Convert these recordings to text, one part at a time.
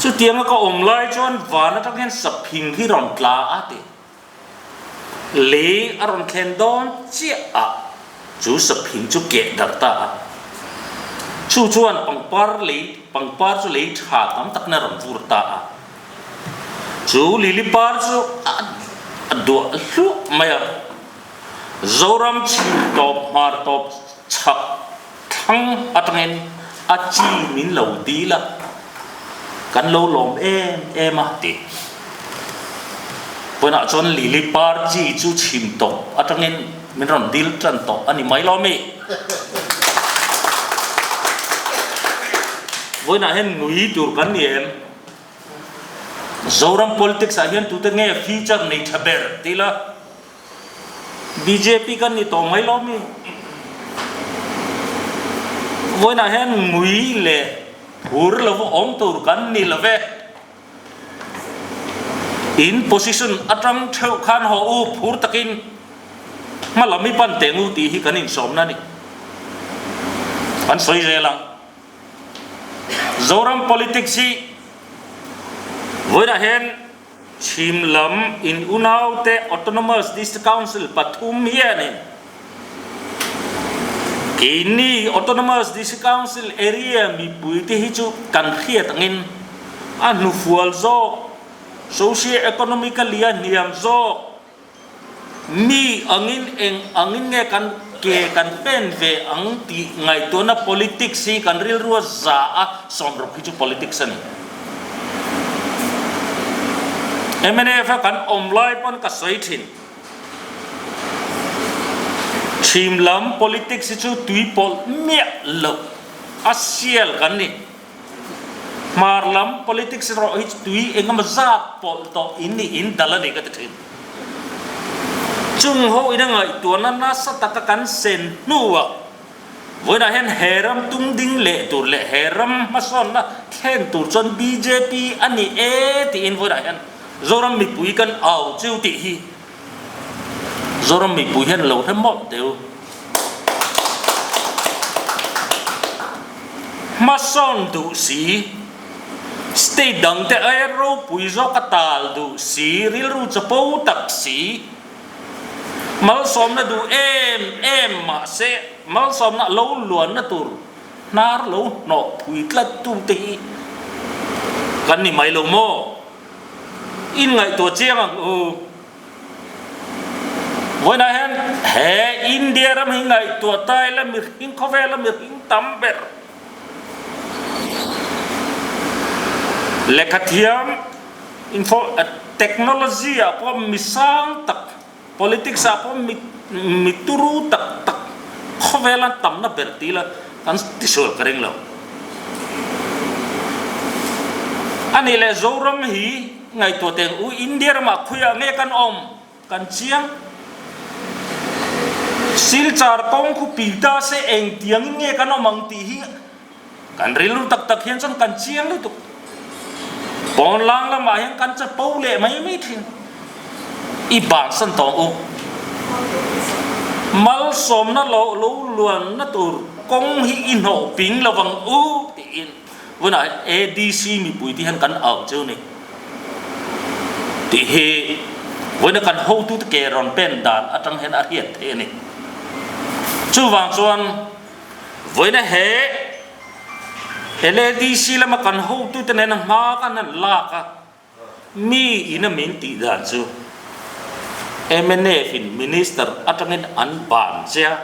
Chutianga ka awm lai chuan van atang hian saphing hi rawn tla a ti. Lei a rawn thlen dawn chiah a, chu saphing chu keh darh ta a. Chu chuan pangpar lei pangpar chu lei tha tam tak in a rawn vur ta a. Chu lily par chu a duah hluah mai a. Zoram chhim tawp hmar tawp chhak thlang atangin a chi min lo dil a, kan lo lawm em em a ti. Pawnah chuan lily par chi chu chhim tawp atangin min rawn dil tan tawh a ni mai lo mi? Vawiinah hian nui tur kan ni em? Zoram politics ah hian tute nge future nei tha ber ti la? Bjp kan ni tawh mai lo mi? Vawiinah hian ngui leh phur lo va awm tur kan ni lo ve. In position atang theuh khan haw u phur takin hma lam i pan teh ngu tih hi kan insawmna a ni. Kan sawi zel ang. Zoram politics hi vawiinah hian Chhim lam in unaute Autonomous District Council pathum hianin keini Autonomous District Council area mipuite hi chu kan hriat angin a hnufual zawk, socio-economically a hniam zawk, mi angin eng angin nge kan ke kan pen ve ang tih ngaihtuahna politics hi kan rilrua za a sawmruk hi chu politics a ni. Mnf a kan awm lai pawn ka sawi thin. Chhim lam politics hi chu tui pawlh miah loh a sial kan ni. Hmar lam politics erawh hi tui engemaw zat pawlh tawh in nih in dal a ni ka ti thin. Chung ho ina ngaihtuahna nasa taka kan sen hnuah vawiinah hian he ram tung ding leh tur leh he ram hmasawnna thlen tur chuan bjp a ni e tiin vawiinah hian Zoram mipui kan au chiu tih hi Zoram mipui hian lo hre mawlh deuh. Hmasawn duh si, state dangte aia ropui zawk a tal duh si, rilru chapo tak si, malsawmna duh em em mahse malsawmna lo luanna tur hnar lo hnawh phui tlat tute hi kan ni mai lo maw? Inngaihtuah chiang ang u. Vawiinah hian he India ram hi ngaihtuah ta ila mihring khawvela mihring tam ber lehkhathiam info technology ah pawh mi sang tak politics ah pawh mi mi turu tak tak khawvela tamna ber ti ila kan tisual ka ring lo. Anih leh Zoram hi Ngaihtuah teng u, India ramah khuiah nge kan awm kan chiang? Silchar kawng khu pi ta se eng tiangin nge kan awm ang tih hi kan rilru tak tak hian chuan kan chiang lutuk. Pawnlang lamah hian kan chapo leh mai mai thin. I bansan tawng u. Malsawmna lo lo luanna tur kawng hi i hnawh ping lovang u tiin. Vunah ADC mipui te hian kan au cheu ni tih hi vawiina kan hotute ke rawn pen dan atang hian a hriat theih a ni. Chuvang chuan vawiina he LADC lama kan hotute nena hma kan han lak a, Mi ina min tih dan chu mnf in minister atangin an ban che a,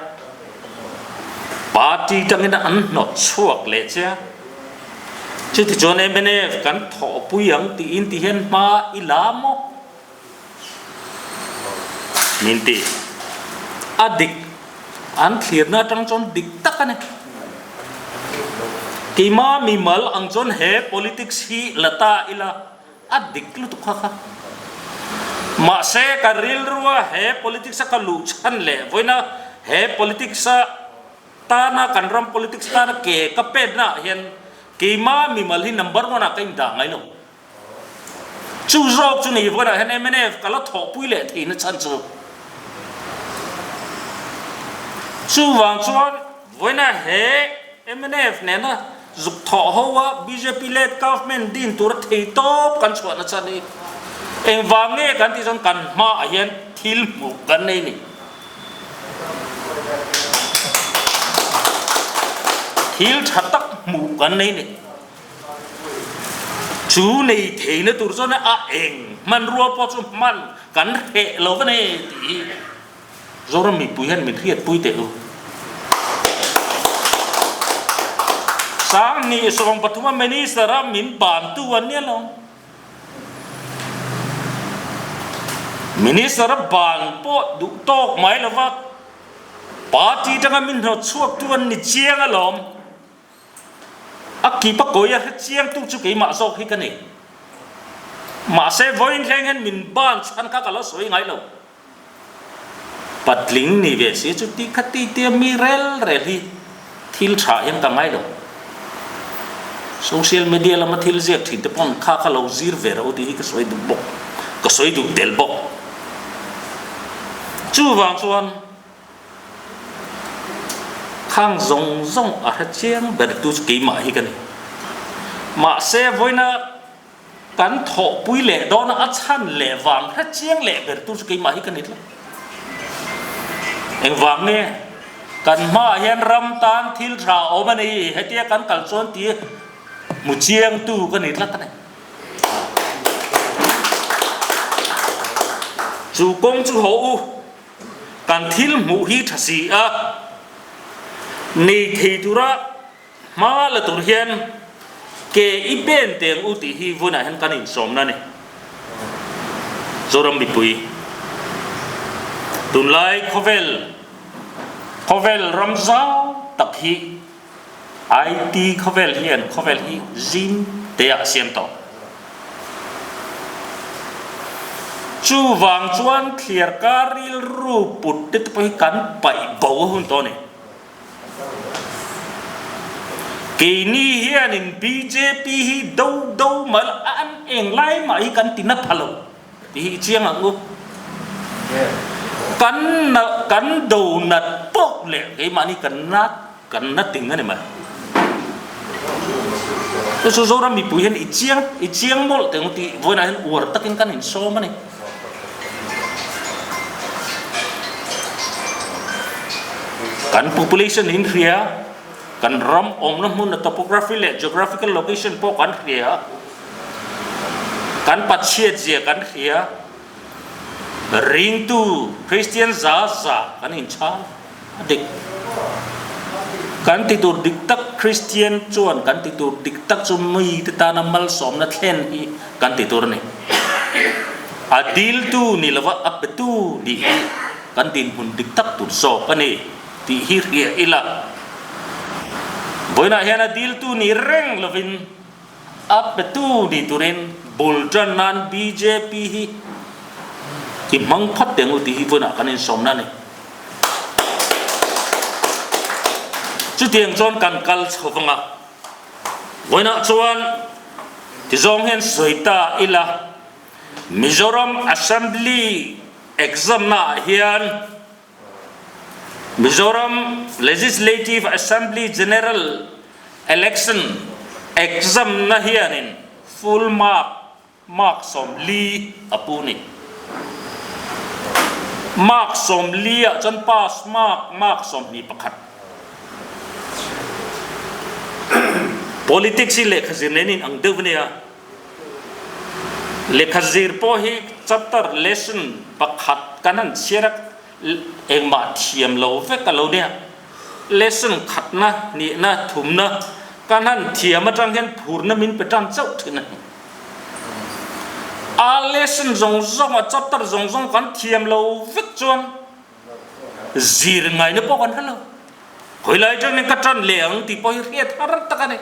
party tangin an hnawt chhuak leh che a, chutichuan mnf kan thawhpui ang tiin ti hian hma i la maw? Min ti. A dik an thlirna atang chuan dik tak a ni. Keima mimal ang chuan he politics hi la ta ila a dik lutuk kha kha. Mahse ka rilrua he politics a ka luh chhan leh vawiina he politics a tana kan ram politics tana ke ka penna ah hian keima mimal hi number one ah ka indah ngai lo. Chu zawk chu ni vawiinah hian mnf ka la thawhpui leh theihna chhan chu. Chuvang chuan vawiinah he mnf nena. zuk thawh ho a, bjp led government din tura thei tawp kan chhuah nasa ni. Engvang nge kan tih chuan kan hmaah hian thil hmuh kan nei ni. Thil tha tak hmuh kan nei ni. Chu nei theihna tur chuan a eng hmanrua pawh chu hman kan hreh lo va nei tih hi Zoram mipui hian min hriatpui teh u. Sangni 13 a Minister a min bantu an nia lo. Minister a ban pawh duh tawk mai lova party tanga min hnawt chhuak tu an ni chiang alawm. A kip a kawi a hre chiang tu chu keimah zawk hi ka ni. Mahse vawiin thleng hian min ban chhan kha ka la sawi ngai lo. Patling ni ve si chu ti kha ti tia mi rel rel hi thil tha hian ka ngai lo. Social media lama thil ziak thin te pawn kha kha lo zir ve rawh u tih hi ka sawi duh bawk, ka sawi duh tel bawk. Chuvang chuan khang zawng zawng a hre chiang ber tu chu keimah hi ka ni. Mahse vawiina Kan thawhpui leh dawna a chhan leh vang hre chiang leh ber tur chu keimah hi ka ni tlat. Engvang nge? Kan hmaah hian ram tan thil tha a awm a ni, hetia kan kal chuan ti hmu chiangtu ka ni tlat a ni. Chu kawng chu haw u, kan thil hmuh hi tha si a, nei thei tura Hma la tur hian ke i pen teng u tih hi vawiinah hian kan insawmna a ni. Zoram mipui, tunlai khawvel khawvel ram zau tak hi IT khawvel hian khawvel hi zim te ah a siam tawh. Chuvang chuan thliarkar rilru put te te pawh hi kan paih bo a hun tawh a ni. Keini hianin bjp hi do do mai la a an eng lai mah hi kan ti na pha lo tih hi i chiang ang u. Kan na kan do nat pawh leh keimahni kan nat kan na ting a ni mai. Chu chu Zoram mipui hian i chiang i chiang mawlh teh ang u tih vawiinah hian uar takin kan insawm a ni. Kan population in hria, kan ram awmna hmun a topography leh geographical location pawh kan hria, kan pachhiat zia kan hria, ringtu Christian za za kan inchhal a dik. Kan ti tur dik tak Christian chuan kan ti tur dik tak chu mite tana malsawmna thlen hi kan ti tur a ni. A diltu ni lova a petu nih hi kan dinhmun dik tak tur zawk a ni tih hi hria ila. Vawiinah hian a diltu ni reng lovin a petu ni turin bul tan nan bjp hi i hmang phawt teh ang u tih hi vawiinah kan insawmna a ni. Chutiang chuan kan kal chho vang a. Vawiinah chuan tizawng hian sawi ta ila, Mizoram Assembly exam naah hian Mizoram Legislative Assembly General Election exam na hianin full mark, mark 40 a pu ni. Mark 40 ah chuan pass mark, mark 21. Politics hi lehkha zir nen in ang deuh a nia. Lehkha zir pawh hi chapter, lesson, pakhat kan han chhiar a, engmah thiam lo vek a lo nia. Lesson khatna, hnihna, thumna kan han thiam atang hian phurna min pe tan chauh thin a ni. A lesson zawng zawng, a chapter zawng zawng kan thiam lo vek chuan zir ngaihna pawh kan hre lo. Khawilai atangin ka tan leh ang tih pawh hi hriat har tak a ni.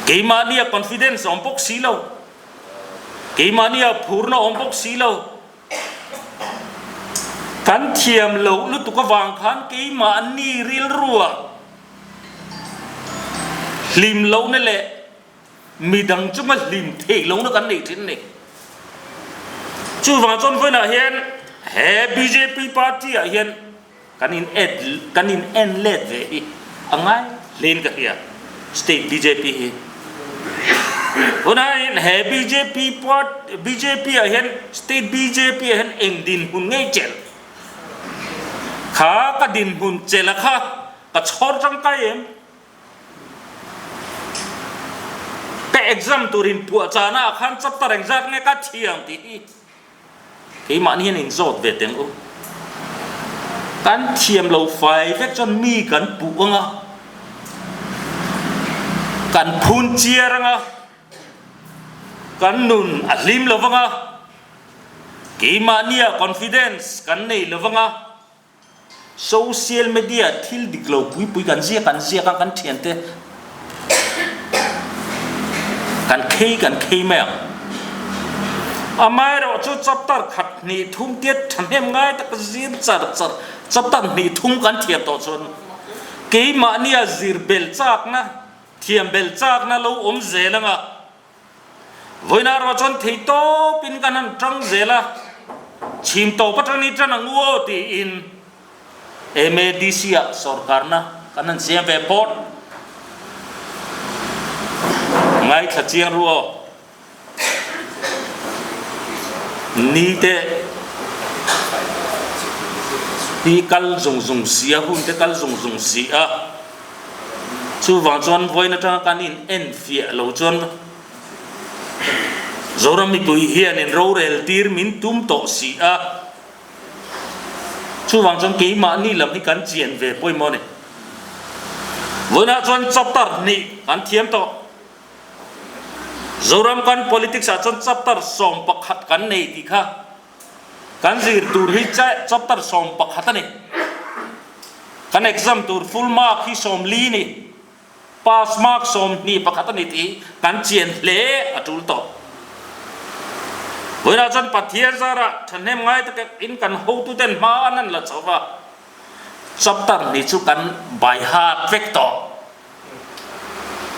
Keimahnia confidence awm bawk si lo, keimahnia phurna awm bawk si lo, kan thiam loh lutuk avang khan keimahni rilrua hlim lohna leh Midang chunga hlim theih lohna kan nei thin a ni. Chuvang chuan vawiinah hian he bjp party ah hian. Kan in ed kan in en let ve hi a ngai hlein ka hria state bjp hi. Tunah hian he bjp part bjp ah hian state bjp ah hian eng dinhmun ngei chelh kha ka dinhmun chelh a kha ka chhawr tangkai em? Ka exam tur in puahchahna ah khan chapter engzat nge ka thiam tih hi Keimahni hian in zawt ve teng u. Kan thiam lo fai vek chuan mi kan puh ang a, kan phun chiar ang a, kan nun a hlim lo vang a, keimahnia confidence kan nei lo vang a, Social media thil dik lo pui pui kan ziak kan ziak a, kan thiante kan khei kan khei mai ang. Amaherawh chu chapter khat hnih thum tiat thahnem ngai tak zir char char chapter hnih thum kan thiam tawh chuan keimahnia zir bel chakna thiam bel chakna lo awm zel anga Vawiinah erawh chuan thei tawpin kan han tang zel a, chhim tawp atang ni tan ang u aw tiin MADC ah sawrkarna kan han siam ve phawt. Ngaithla chiang ru aw. Ni te hi kal zung zung si a, hun te kal zung zung si a. Chuvang chuan vawiin atanga kan in en fiah lo chuan Zoram mipui hian in rorel tir min tum tawh si a. Chuvang chuan keimahni lam hi kan chian ve pawimawh a ni. Vawiinah chuan chapter hnih kan thiam tawh. Zoram kan politics ah chuan chapter 11 kan nei tih kha Kan zir tur hi chapter 11 a ni. Kan exam tur full mark hi 40 ni. Pass mark 21 a ni tih kan chian hle a tul tawh. Vawiinah chuan Pathian zarah thahnem ngai tak in kan hotuten hma an han la chho va, chapter hnih chu kan by heart vek tawh.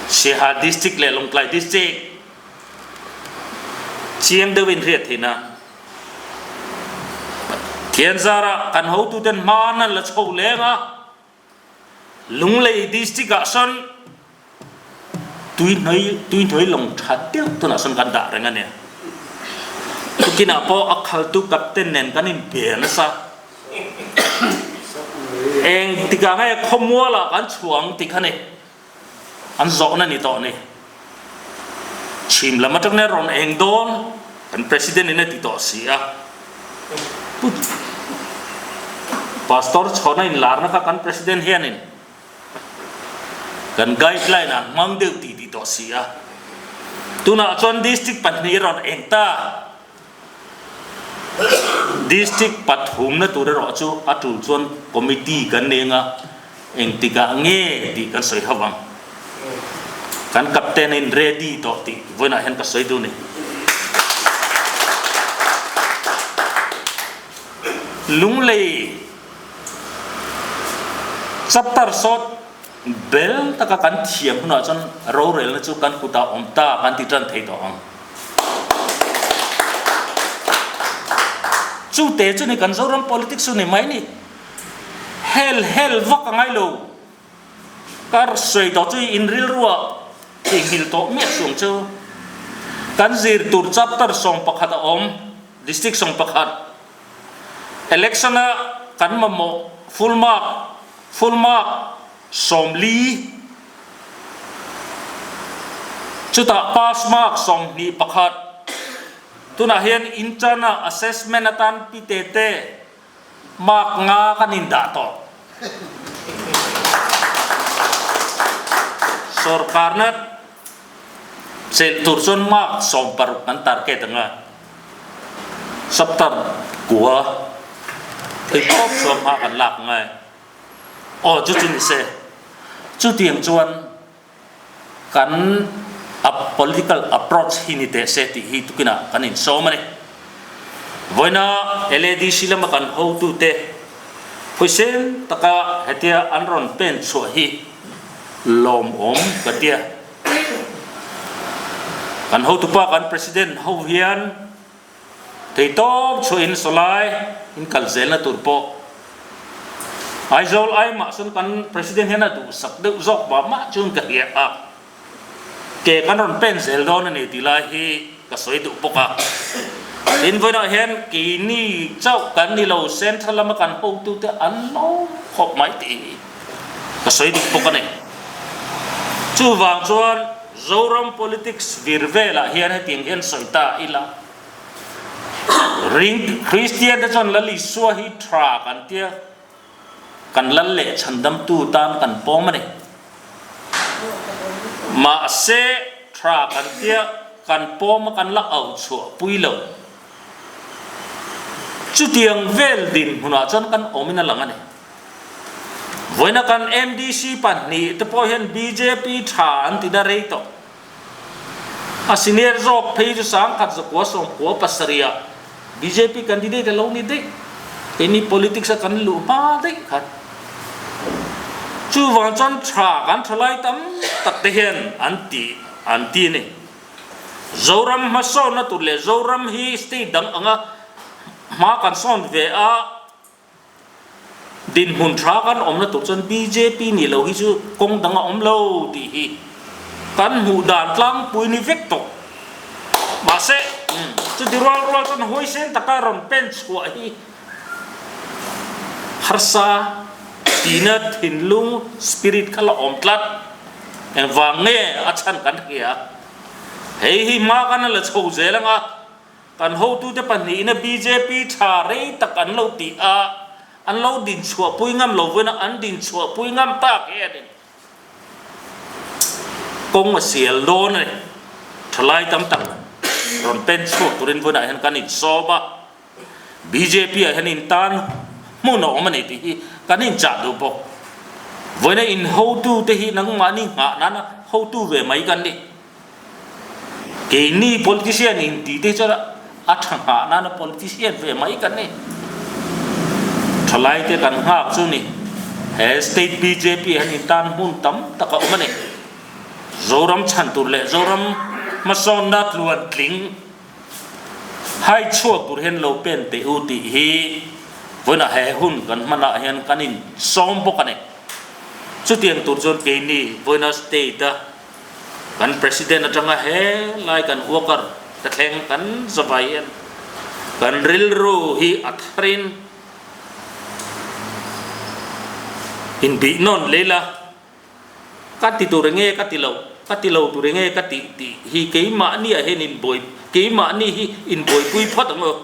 Siaha District leh Lawngtlai District chiang deuhin hriat theih nan Pathian zarah kan hotuten hma an la chho leng a, Lunglei District ah sawn tuihnawih tuihnawih lawng tha deuh tunah sawn kan dah reng a nia. Tukinah pawh a khaltu captain nen kan inbe nasa. Eng tikah nge khawmualah kan chhuang tih kha ni an zawhna ni tawh ni. Chhim lam atang nen rawn eng dawn kan president in a ti tawh si a. Pastor chhawna inlarna kha kan president hianin kan guideline ah hmang deuh tih ti tawh si a. Tunah chuan district pahnih rawn eng ta. District pathumna tur erawh chu a tul chuan committee kan nei anga engtikah nge tih kan sawi ho ang. Kan captain a in ready tawh tih vawiinah hian ka sawi duh a ni. Lunglei chapter sawt bel taka kan thiam hunah chuan rorelna chu kan kutah awm ta kan ti tan thei tawh ang. Chu te chu ni kan Zoram politics chu ni mai ni. Hel hel vak a ngai lo. Kar sawi tawh chu in rilrua theihnghilh tawh miah suang chu. Kan zir tur chapter 11 a awm, district 11. Election a kan mamawh full mark, full mark 40. Chutah pass mark 21. Tunah hian internal assessment atan pi te te mark nga kan indah tawh. Sorkarna chelh tur chuan mark 60 kan target ang a. Chapter kua theihtawp chuan hma kan lak ngai. Aw chu chu ni se. Chutiang chuan kan a political approach hi ni teh se tih hi tukinah kan insawm a ni. Vawiina LADC lama kan hotute phuisel taka hetia an rawn pen chhuah hi lawmawm ka tia. Kan hotupa kan President ho hian Theihtawp chhuahin sawlai in kal zelna tur pawh. Aizawl ai mah chuan kan President hian a duhsak deuh zawk mah mah chuan ka hria a, ke kan rawn pen zel dawn a ni tih lai hi ka sawi duh bawk a. Tin, vawiinah hian keini chauh kan ni lo, Central lama kan hotute an lo khawp mai tih hi ka sawi duh bawk a ni. Chuvang chuan Zoram politics vir velah hian hetiang hian sawi ta ila. Ring Kristian te chuan Lal Isua hi tha kan tia, kan lal leh chhandamtu tan kan pawm a ni. Mahse tha kan tia kan pawm a kan la au chhuah pui lo. Chutiang vel dinhmunah chuan kan awmin a lang a ni. Vawiina kan MDC pahnih te pawh hian bjp tha an ti na rei tawh. A senior zawk phei chu sangkhat zakua sawmkua pasarih ah bjp candidate a lo ni daih. Keini politics a kan luh hma daih khan. Chuvang chuan tha kan thalai tam tak te hian an ti an ti a ni. Zoram hmasawnna tur leh Zoram hi state dang anga hma kan sawn ve a, Dinhmun tha kan awmna tur chuan bjp nih loh hi chu kawng dang a awm lo tih hi kan hmuh dan tlangpui ni vek tawh. Mahse, chuti rual rual chuan huaisen taka rawn pen chhuah hi harsa tihna thinlung spirit kha la awm tlat. Engvang nge a chhan kan hria? Hei hi hma kan la chho zel anga. Kan hotute pahnihin a bjp tha rei tak an lo tih a, an lo dinchhuahpui ngam lo vawiin a an dinchhuahpui ngam tak hianin kawng a sial dawn a ni. Thalai tam tak rawn pen chhuak turin vawiinah hian kan insawm a, bjp ah hian intan hmun a awm a ni tih hi kan inchah duh bawk. Vawiina in hotute hi nangmahni nghah nana hotu ve mai kan ni. Keini politician in tih te chuan a tha nghah nana politician ve mai kan ni. Thalai te kan nghak chu ni. He state bjp hian in tan hmun tam tak a awm a ni. Zoram chhan tur leh Zoram hmasawnna tluan tling hai chhuak tur hian lo pen teh u tih hi vawiinah he hun kan hmanah hian kan in sawm bawk a ni. Chutiang tur chuan keini vawiina state a Kan President atanga he lai kan worker te thleng kan zavai hian kan rilru hi a tharin inbih nawn leh ila, ka ti tur enge ka ti lo, ka ti lo tur enge ka tih tih hi keimahni ah hian inbuai, keimahni hi inbuaipui phawt ang aw.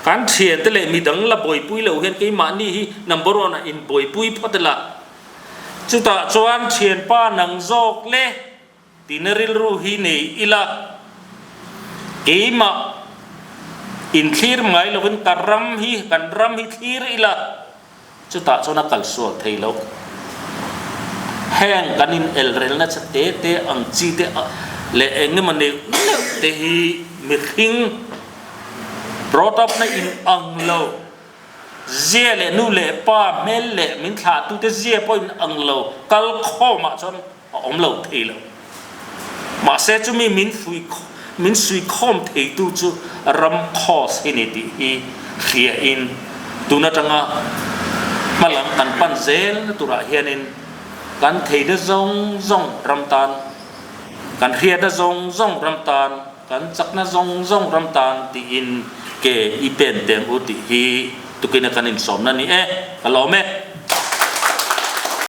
Kan thiante leh midang la buaipui lo hian keimahni hi number one ah inbuaipui phawt ila. Chutah chuan thianpa nang zawk le tina rilru hi nei ila, keimah inthlir ngai lovin ka ram hi, kan ram hi thlir ila, chutah chuan a kal sual thei lo. Heng kan in elrelna che te te ang chi te leh eng emaw neuh neuh te hi mihring brought up na in ang lo. Zia leh nu leh pa hmel leh min thlahtute zia pawhin ang lo kal khawmah chuan a awm lo thei lo. Mahse chumi min fui min sui khawm theitu chu ram cause hi ni tih hi hriain tun atanga hmalam kan pan zel na turah hianin kan theihna zawng zawng ram tan, kan hriatna zawng zawng ram tan, Kan chakna zawng zawng ram tan tiin ke i pen teng u tih hi tukina kan insawmna ni e, ka lawm e.